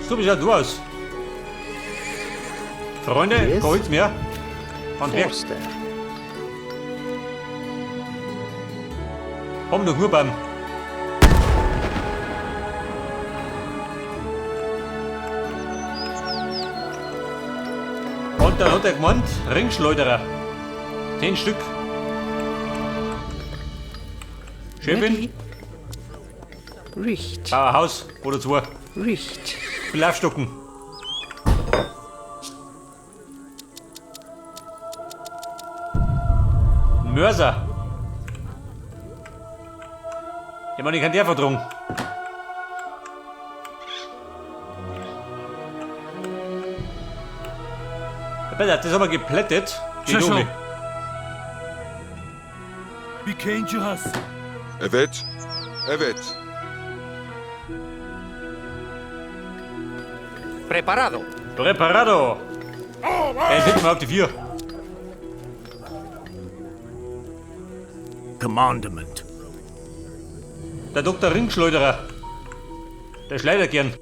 So wie schaut du aus? Freunde, Yes. gar nichts mehr. Handwerk, Forster. haben noch nur beim. Und dann hat er gemeint, Ringschleuderer. 10 Stück. Chefin, Ready. Richt. bau ein Haus oder zwei. Richt. Will aufstocken. Ein Mörser. Ich meine, ich kann der verdrungen. Das haben wir geplättet. Die Schau, schau. Domi. Bikenci has. Evet. Evet. Preparado. Preparado. Ja, jetzt hinten mal auf die 4. Commandment. Der Dr. Ringschleuderer. Der schleudert gern.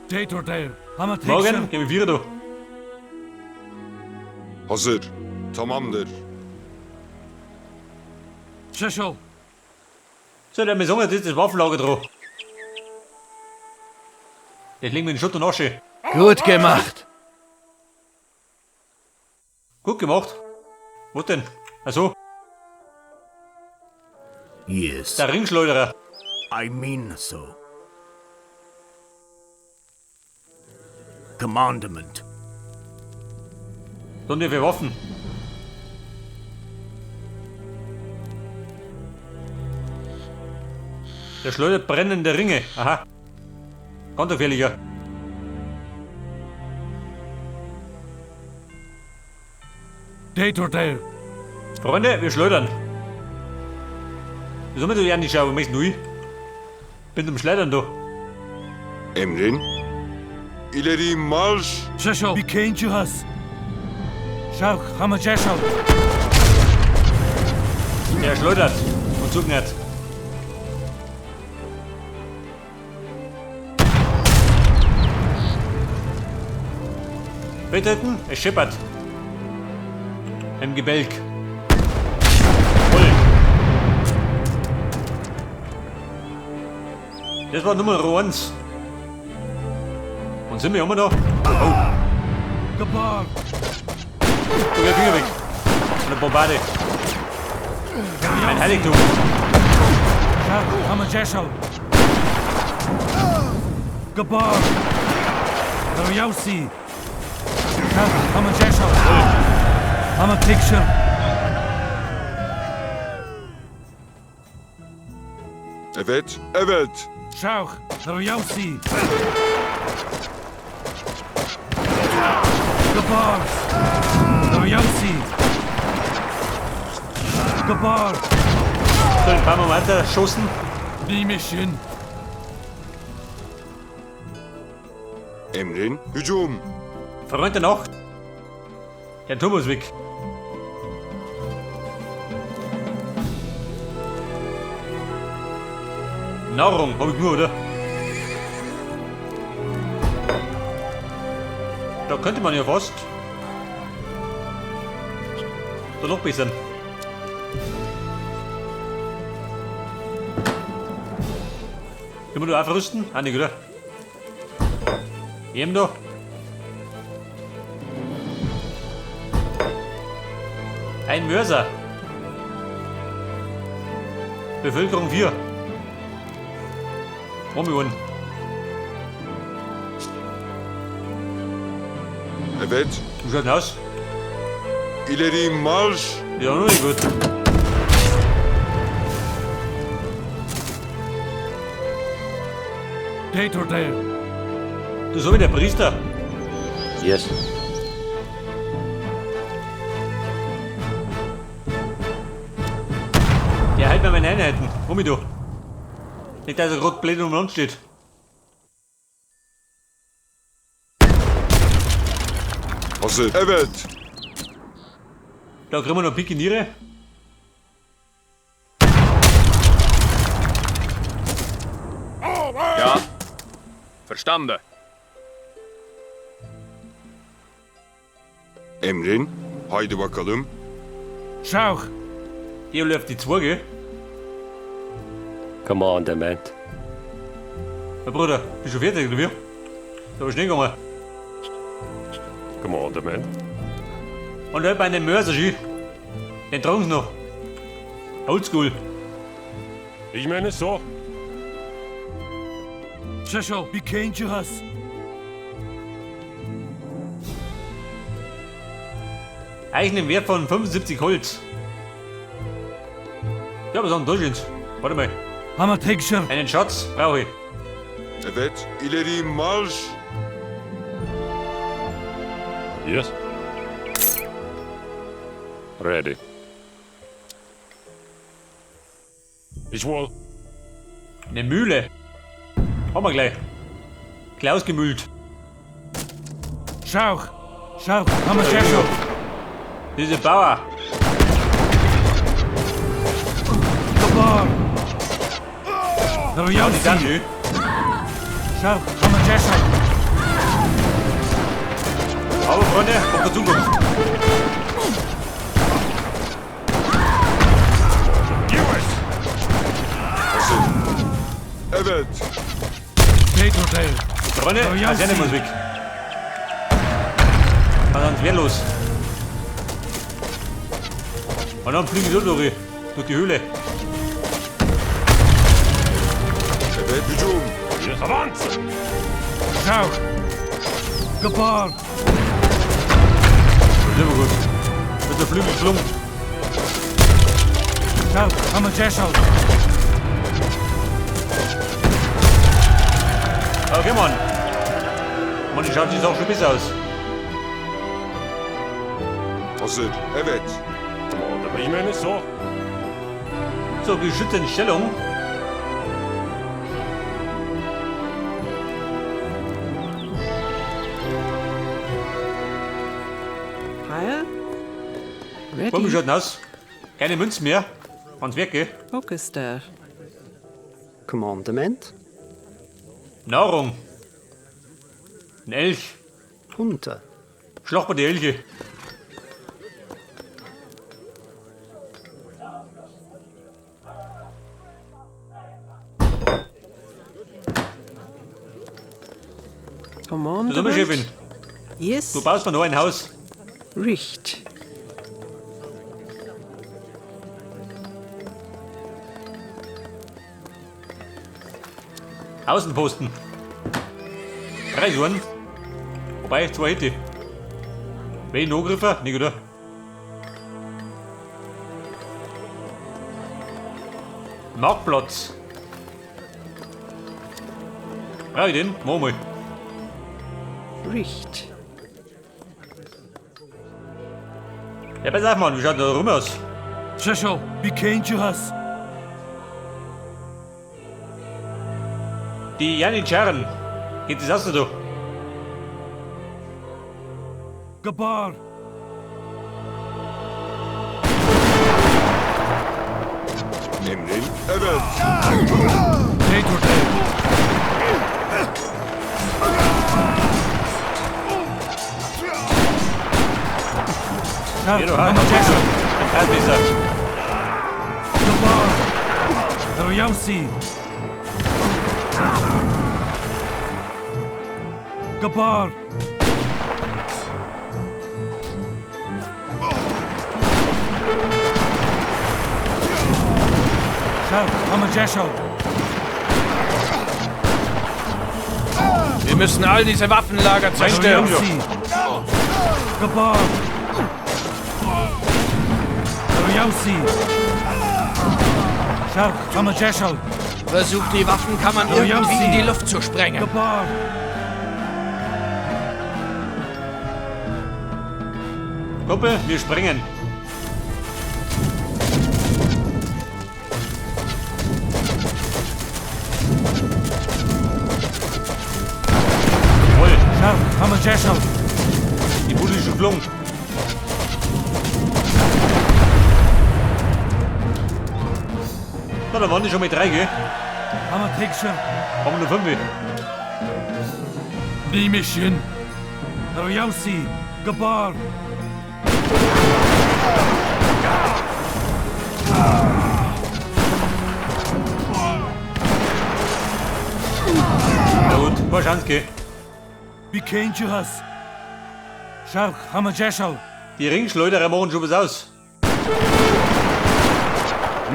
Dator der. Hama Morgen, gehen wir 4 da. Hazır. Tamamdır. Şaşol. So, der mir sagen, das ist das Waffenlager dran. Das legen wir in Schutt und Asche. Gut gemacht. Gut gemacht. Was denn? Ach so, Yes. der Ringschleuderer. I mean so. Commandment. Dann die für Waffen. Der schleudert brennende Ringe. Aha. Ganz gefährlicher. Dator der. Freunde, wir schleudern. Wieso mit du nicht schauen? Wo möchtest du hin? Bin zum Schleudern da. Emrin. İleri marş. Şaşol. Bikenci has. Şah hama şaşol. Der schleudert und zugnert. Bitteten, es scheppert. Im Gebälk. Voll. Das war Nummer 1. Und sind wir immer noch? Oh, Gabar. du geh Finger weg. Von der Bombarde. Ein Heiligtum. Şah hama şaşol. Gabar. Yausi. Şah hama şaşol. Hama picture. Evet. Evet. Şah. Yausi. Gabar. Yausi. Gabar. So, ein paar Mal weiter schossen. Nimişin. Emrin. Hücum. Freund der Nacht. Der Turm ist weg. Nahrung hab ich nur, oder? Da könnte man ja fast da noch bisschen. Können wir da aufrüsten? Ah, nicht, oder? Eben da. Ein Mörser. Bevölkerung 4. Millionen. Evet. Wie schaut denn aus? İleri marş. Ja, noch nicht gut. Dator der. Du, so wie der Priester. Yes. Der hält mir meine Einheiten. Wo mich du? Nicht, dass er gerade blöd umeinander steht. Hazır. Evet. Da kriegen wir noch Pikiniere. Ja. Verstanden. Emrin. Haydi bakalım. Schauch. Ihr läuft die 2, gell? Commandement. Mein Bruder, bist du fertig, oder wie? Da ist schnell gegangen. Commandement. Und da hat man einen Mörser, schön. Den tragen sie noch. Oldschool. Ich meine so. Sheshel, Bikenjuhas. Eichen im Wert von 75 Holz. Ja, was haben denn da jetzt? Warte mal. Hamatekshir. Einen Schatz brauche ich. Evet. İleri marş. Yes. Ready. Ich will. Eine Mühle. Haben wir gleich. Klaus gemühlt. Schauch. Schauch. Hamasheshel. Diese Bauer. Gabar. Die Royalsi. Danke. Schauch. Hamasheshel. Aber Freunde, kommt der Zukunft. Hazır. Evet. Tetrodale. Freunde, Kaserne muss weg. Dann ist los. Und dann fliegen sie durch, durch die Höhle. Evet. Hücum. Yes. Avance! Schauch. Gabar. Das ist immer gut. Mit der Flügel geflogen. Schauch. Hamasheshel. Okay, Mann. Mann, die schaut sich auch schon besser aus. Hazır. Evet. Commandement. Ich meine so. So, Geschütze in Stellung. Heil. Komm, wie Ready. schaut denn aus? Keine Münzen mehr. Ans Werk, gell? Orchester. Commandement. Nahrung. Ein Elch. Hunter. Schlag mal die Elche. Das Commandement. ist immer Chefin. Yes. Du baust mir noch ein Haus. Richt. Außenposten. 3 Uhren. Wobei, zwei hätte ich. Wen angegriffen? Nicht, oder? Marktplatz. Brauch ich den? Mach mal. Richt. Ja, pass auf, Mann, wie schaut denn da rum aus? Sheshel. Bikenjuhas. Die Janitscharen. Geht das aus da? Gabar. Emrin. Evet. Tetrodale. Schauch. Ja, du hast Hamasheshel. Ein Kaltwasser. Gabar. Royalsi. Gabar. Schauch. Hamasheshel. Wir müssen all diese Waffenlager zerstören. Royalsi. Gabar. Royalsi. Schauch. Hamasheshel. Versucht die Waffenkammern irgendwie in die Luft zu sprengen. Gabar. Kumpel, wir springen. Jawohl, Schauch. Hamasheshel. die Bude ist schon geflogen. Na, da waren die schon mit drei, gell? Hamatekshir. Haben wir nur fünf. Ní mé sin. Ar fheabhas go barr. Na gut, war Chance, gell? Bí cinnte Seach ha deiseal. Die Ringschleuderer machen schon was aus.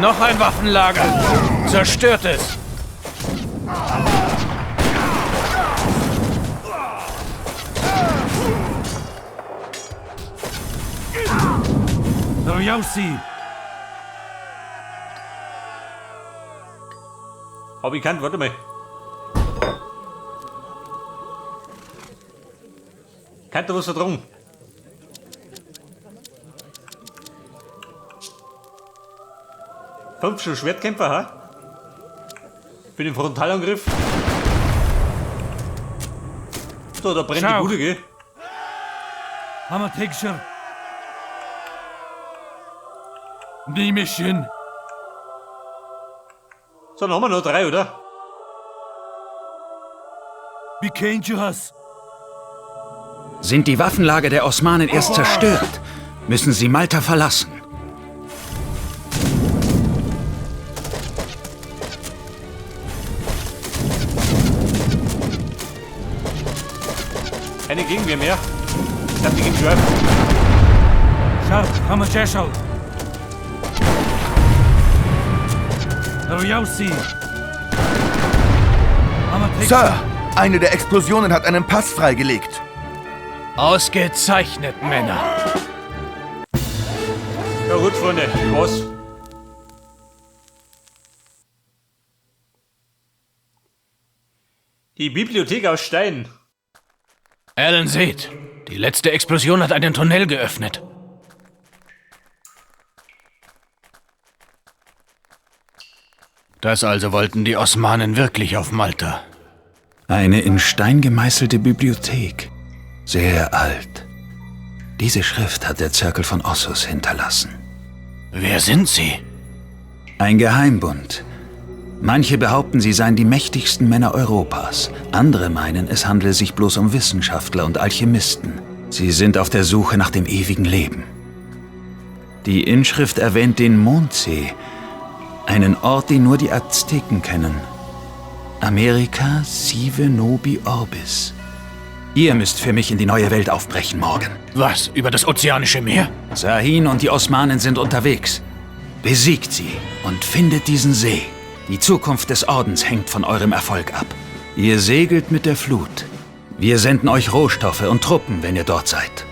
Noch ein Waffenlager. Zerstört es. Ar fheabhas. Hab ich keinen, warte mal. Kann da was verdrungen? Fünf schon Schwertkämpfer, ha? Für den Frontalangriff. So, da brennt die Schau. Bude, gell? Ha tuigsear. Ní mé sin. So, dann haben wir noch drei, oder? Bí cinnte Sind die Waffenlager der Osmanen erst zerstört, müssen sie Malta verlassen. Keine Gegenwehr mehr. Ich hab die gegen Schwerf. Seach ha deiseal. Ar fheabhas. Ha Sir, eine der Explosionen hat einen Pass freigelegt. Ausgezeichnet, Männer. Ja gut, Freunde, was? Die Bibliothek aus Stein. Alan, seht. Die letzte Explosion hat einen Tunnel geöffnet. Das also wollten die Osmanen wirklich auf Malta. Eine in Stein gemeißelte Bibliothek. Sehr alt. Diese Schrift hat der Zirkel von Ossus hinterlassen. Wer sind sie? Ein Geheimbund. Manche behaupten, sie seien die mächtigsten Männer Europas. Andere meinen, es handle sich bloß um Wissenschaftler und Alchemisten. Sie sind auf der Suche nach dem ewigen Leben. Die Inschrift erwähnt den Mondsee, einen Ort, den nur die Azteken kennen. Amerika sive nobi orbis. Ihr müsst für mich in die neue Welt aufbrechen morgen. Was? Über das Ozeanische Meer? Sahin und die Osmanen sind unterwegs. Besiegt sie und findet diesen See. Die Zukunft des Ordens hängt von eurem Erfolg ab. Ihr segelt mit der Flut. Wir senden euch Rohstoffe und Truppen, wenn ihr dort seid.